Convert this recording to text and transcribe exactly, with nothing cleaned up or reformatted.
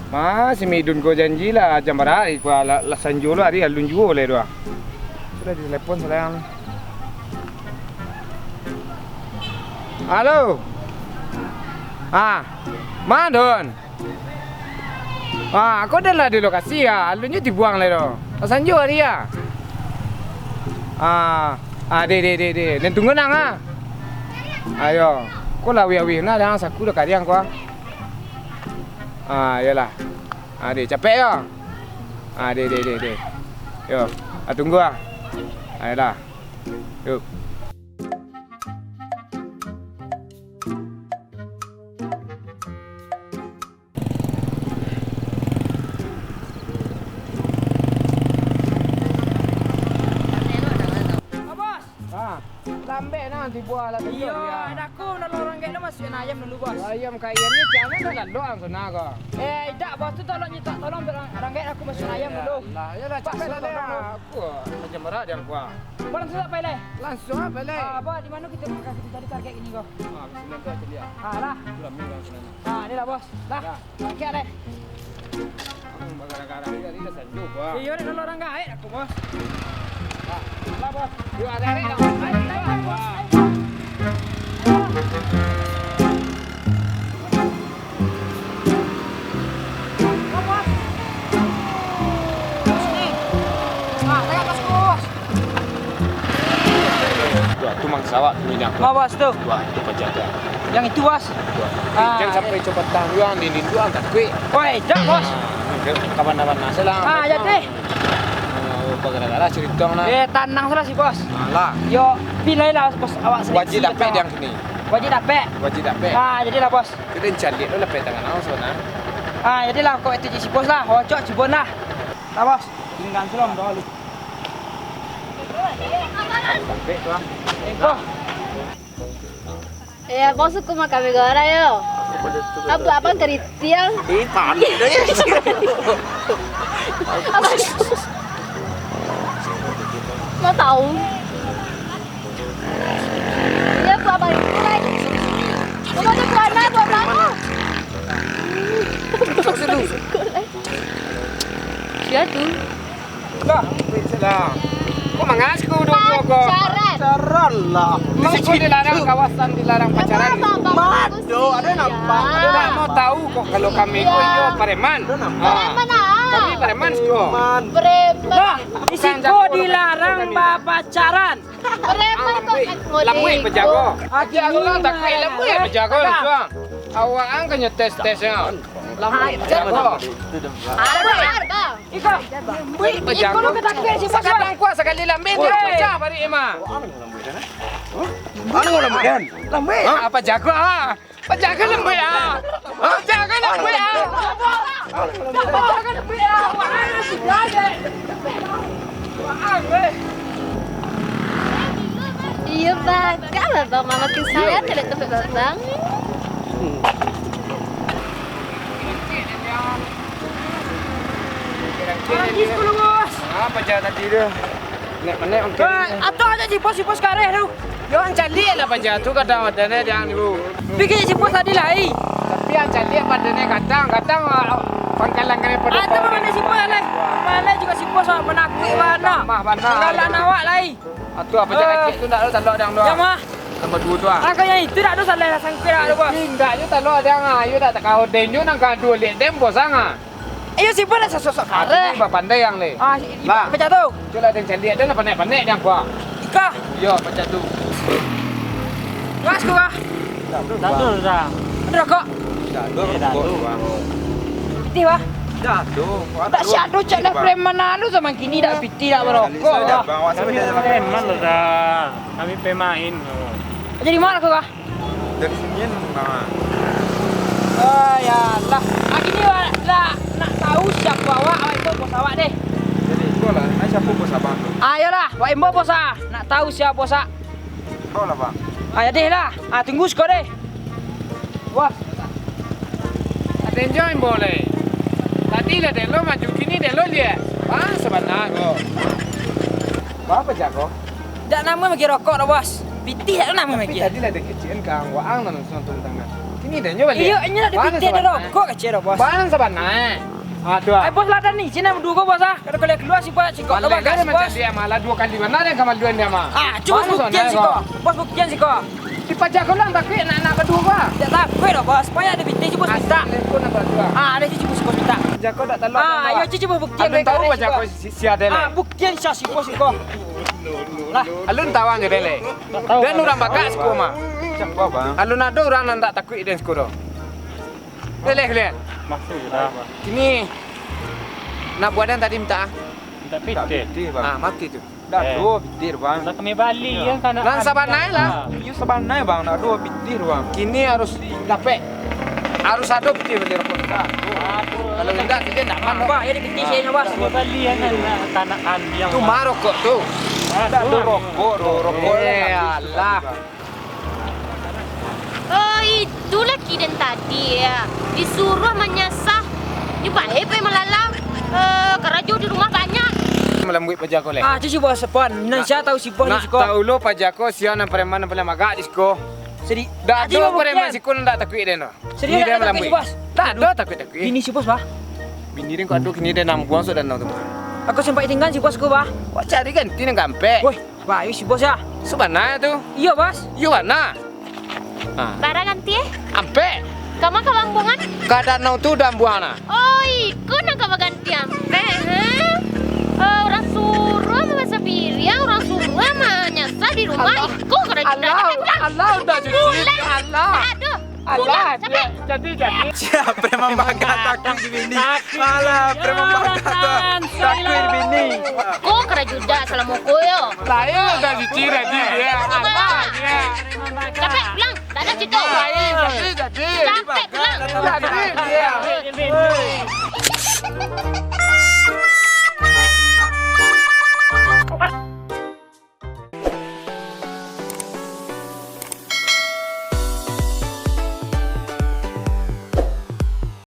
Ma, si Midun ko janji lah, jam bara ari ko lah, lah sanjo lo ari, alun juo lai tu ah. Sudah ditelepon salayang. Halo. Ah, ma Dun? Ah, ko dah lah di lokasi ah, alun juo tibuang lai tu. Lah sanjo ari ah. Ah, ah, deh, deh, deh, deh. Den tunggu nang ah. Ayo. Ko lah awih-awih nah, dah saku dah kariang ko ah. Ah, iyolah. Ah, deh, capek yo. Ah, deh, deh, deh, deh. Yo, ah, tunggu ah. Ayolah. Yuk. Ah, lambek nah tibo lah. Iyo, ado aku nolong urang gaek tu masuak ayam dulu, Bos. Ayam ka ayam ni, cak mano lah lo ang sana ko? Eh, indak, Bos, tu tolong minta tolong urang, urang gaek aku masuak ayam dulu. Lah, iyolah, capek lah, tolong. Aku macam berat dia, aku ah. Bos, langsung pai lai? Langsung ah, pai lai. Ah, Bos, di mano kito, kito cari target kini ko? Ah, di sinan tu cari ah. Ah, lah. Tu rami urang sinan. Ah, ni lah, Bos. Lah. Dah. Oke, deh. Bagara-gara ni tadi dah sanjo, Bang. Iyo, dek, nolong urang gaek aku, Bos. Lah, Bos. Yo, ada, ada, ada. Ayo, ayo, ayo, Bos. Ayo, Bos. Bos, ni. Ah, tagak, Bos, Bos. Wah, tu mangsa awak tu minyak tu. Ma, Bos, tu? Wah, itu pajago. Yang itu, Bos. Wah. Ah, jan sampai copot tangan, di ninduang takuik. Oi, dak, Bos. Ah, kawan-kawan nasa lah. Ah, ya deh. Oh, gara-gara cerita lah. Eh, tanang salah si Bos. Alah. Yo, pilih lah, Bos, awak seleksi. Wajib dapek dia kini. Wajib dapek. Wajib dapek. Ah, jadilah, Bos. Kita cari dulu lah petangan awak sana. Ah, jadilah, kok itu si Bos lah. Ocok si Bon lah. Lah, Bos. Tinggal sulam dulu. Sampai tu ah. Eh, Bos. Eh, abang suko makan mie goreng yo. Abu abang keritiang. Eh, panik dah ya. Mau tahu? Iya, buat abang itu lah. Udah tu buat anak, buat abang. Masuk situ. Sia tu. Lah, lah. Kok mangas ko dua-dua ko? Pacaran. Pacaran lah. Emang ko dilarang kawasan, dilarang pacaran? Mado, ado nampak, ado nampak. Ndak mau tahu kok kalau kami ko iyo pareman. Ado nampak. Ah. Pareman ah. Kami pareman siko. Pareman. Lah, di siko dilarang bapacaran. Preman kok. Lambuik bajago. Aja urang takuik lambuik bajago, Suang. Awak ang kanyo tes-tesnyo. Lambuik bajago. Iko, lambuik bajago. Iko lo katakuik si Bos. Sakali kuat sakali lambuik, dia pacah bari mah. Anu lambuik kan? Lambuik. Apa jago ah? Pajago lambuik ah. Pajago lambuik ah. Pajago lambuik ah. Iyo, bagak lah, Bang. Mamakai saya tidak tempat, Bang. Manangis dulu, Bos. Apa jalan tadi tu? Nek, nek, oke. Atau aja si Bos, si Bos kareh tu. Yo, ang caliak lah paja tu, kadang badannya dia ni, Bu. Pikir si Bos tadi lai. Tapi ang caliak badannya kadang, kadang, ah, pangkalan kami pada. Ah, tu mana si Bos lai? Mana juga si Bos, ah, menakuik bana. Lamah bana. Galak awak lai. Atu apa cakap tu ndak ada talok dang tu. Yang mah? Tambah dua tu ah. Angka yang itu dak ada salah sangkir dak ada, Bos. Indak je talok dang ah. Ayo dak takau denyo nang kado lek dem Bos ang ah. Iyo, si Bos lah sosok-sosok kareh. Aku ni bapandai ang leh. Ah, i-, i-, lah. Macam tu. Itulah den caliak, den lah panek-panek den kuah. Ika. Iyo, macam tu. Gas tu kah? Tak tu, Bang. Ada rokok? Tak ada rokok, Bang. Pitih, Bang. Tak ada. Tak siap tu, cak dah preman anu zaman kini dak pitih, dak barokok, Bang. Kami preman lah dah. Kami pemain. Jadi mana kau, Bang? Dari sini, Bang. Oh, ya Allah. Ah, gini, Bang. Nak, nak tahu siapa awak, awak itu bos awak deh. Jadi, itulah. Ah, siapa bos abang tu? Ah, iyalah. Awak imbo bos ah. Nak tahu siapa bos ah. Tahu lah, Bang. Ah, ya deh lah. Ah, tunggu siko deh. Bos. Atenjo imbo leh. Tadi lah dek lo maju, kini dek lo liek. Bang, sabana ko. Bang, apa jago? Dak namuah bagi rokok dah, Bos. Pitih dak namuah bagi. Tapi tadi lah dek kecil kan, waang nan langsung turun tangan. Oke, Ini dah nyo baliak. Iyo, inyo nak dipitih dah, kok kecil dah, Bos. Bang sabana. Aduh. Ai, Bos, lah dah ni, sini duo ko, Bos, ah. Kalau kalian kalua, si Bos, si kok, Bang, lah, dah Bos. Dia mah, lah duo kali bana dia ka maluan dia mah. Ah, cubo buktian siko. Bos, buktian siko. Di pajak ko lah takuik nak, nak baduo ko. Dak takuik doh, Bos. Payah dipitih, cubo minta. Ah, ada cubo, cubo minta. Pajak ko dak talok. Ah, ayo, cubo buktian. Alun tahu pajak ko si, si ada lah. Ah, buktian sia siko, siko. Lah. Alun tahu aja deh, leh. Dan urang bagak siko mah. Siapa, Bang? Alun ado urang nan dak takuik den siko doh. Leh, leh, leh. Masuk dah. Kini nak buat den tadi minta. Minta pitih. Minta pitih, Bang. Ah, mati tu. Dak ado pitih, Bang. Lah kami bali kan, kan. Nan sabanai lah. Iyo sabanai, Bang, dak ado pitih, Bang. Kini harus dapek. Harus ado pitih bali rokok. Aduh. Kalau indak, kito ndak aman, Bang. Bah, ya dipitih sih, Bang. Kami bali kan, anak, anak kami yang. Cuma rokok tu. Dak ado rokok, doh, rokok. Eh, alah. Oh, itu laki den tadi, ya. Disuruah manyasah. Nyo bae pai malalau. Eh, karajo di rumah banyak. Malambuik paja ko, leh. Ah, tu si Bos Sepon. Nan sia tahu si Bos ni siko. Nak tahu lo paja ko, sia nan preman nan paliang bagak di siko. Dak ado preman siko nan dak takuik den doh. Serius, dak takuik si Bos? Dak ado takuik-takuik. Bini si Bos, bah? Bini den kok ado, kini den nan buang suak danau tu, bah. Aku sampai tinggal si Bos ko, bah. Wak cari ganti nan ka ampek. Woi. Baik si Bos, ya. Sabana tu. Iyo, Bos. Iyo bana. Ha. Bara ganti, eh? Ampek. Kama ka bambuangan? Ka danau tu dah buang nah. Oh, iko nan ka baganti ampek, ha? Eh, urang suruah mamasak piriang, urang suruah manyasah di rumah, iko ka dah. Alah, alah, udah cuci, alah. Aduh. Alah, jadi, jadi. Sia, preman bagak takuik dibini. Alah, preman bagak takuik dibini. Ko karajo dak salamo ko yo. Lain lah dah cuci tadi, ya. Alah, ya. Capek pulang, dak ado cuci. Lain, jadi, jadi. Capek pulang. Jadi, ya.